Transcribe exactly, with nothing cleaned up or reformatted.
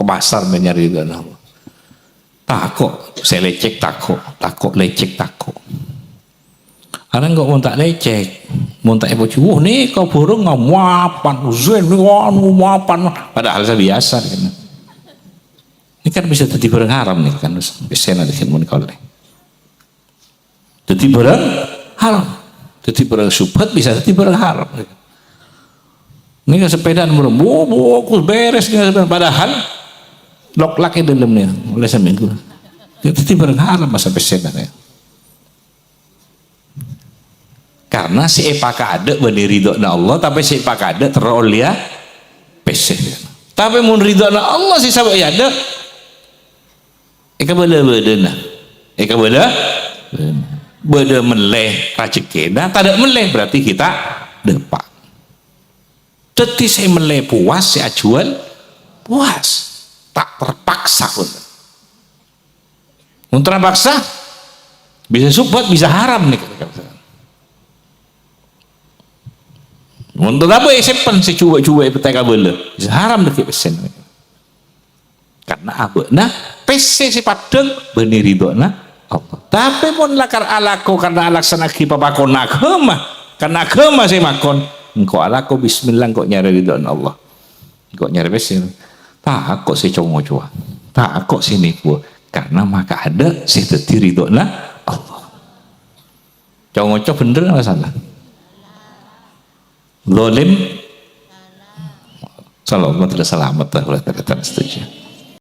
pasar mè' nyarè ridhâna Allah. Tako', sè lècèk tako', tako' lècèk tako'. Arèng kok mon ta' lècèk, mon ta' èpojhi, "Wah, nèka bhârâng mapan, zen, nèka anu mapan." Padahal sè biyasa, kan. Ini kan bisa dhâddhi bhârâng haram nih, kan, pèssèna dhâddhi mon kaulè. Dhâddhi bhârâng haram. Dhâddhi bhârâng syubhat bisa dhâddhi bhârâng haram. Ini kan sepeda nomor, bu, bu, aku beres, ini kan sepeda. Padahal loklak è dâlem nih, oleh seminggu. Dhâddhi bhârâng haram masa pèssèna nih. Karena sè èpakadâ' bânnè ridhâna Allah, tapè sè èpakadâ' terro ollèya pèssè. Tapè mon ridhâna Allah sè sabâ' èadâ', èkabâlâ bâdâna. Èkabâlâ bâdâ mellè rajhekkèna, tadâ' mellè berarti kita dâpa'. Dhâddhi sè mellè puas, sè ajhuwâl puas. Ta' terpaksa pon. Mon terpaksa, bisa syubhat, bisa haram nih. Mon tetap èsèmpen sè jhuwâ-jhuwâ èpètè kabâlâ, bisa haram dhâddhi pèssèna. Karena abâ'na pèssè sè paddhâng bânnè ridhâna Allah. Tapè mon lakar alako karena alaksana'aghi papakonna aghâma, karena aghâma sè makon, engko' alako bismillah, engko' nyarè ridhâna Allah. Engko' nyarè pèssè. Tako' sè co-ngocowa. Tako' sè nèkowa. Karena makadâ' sè dhâddhi ridhâna Allah. Co-ngoco bhender apa salah? Zalim? Salah, Allah telah selamat, Allah telah setuju.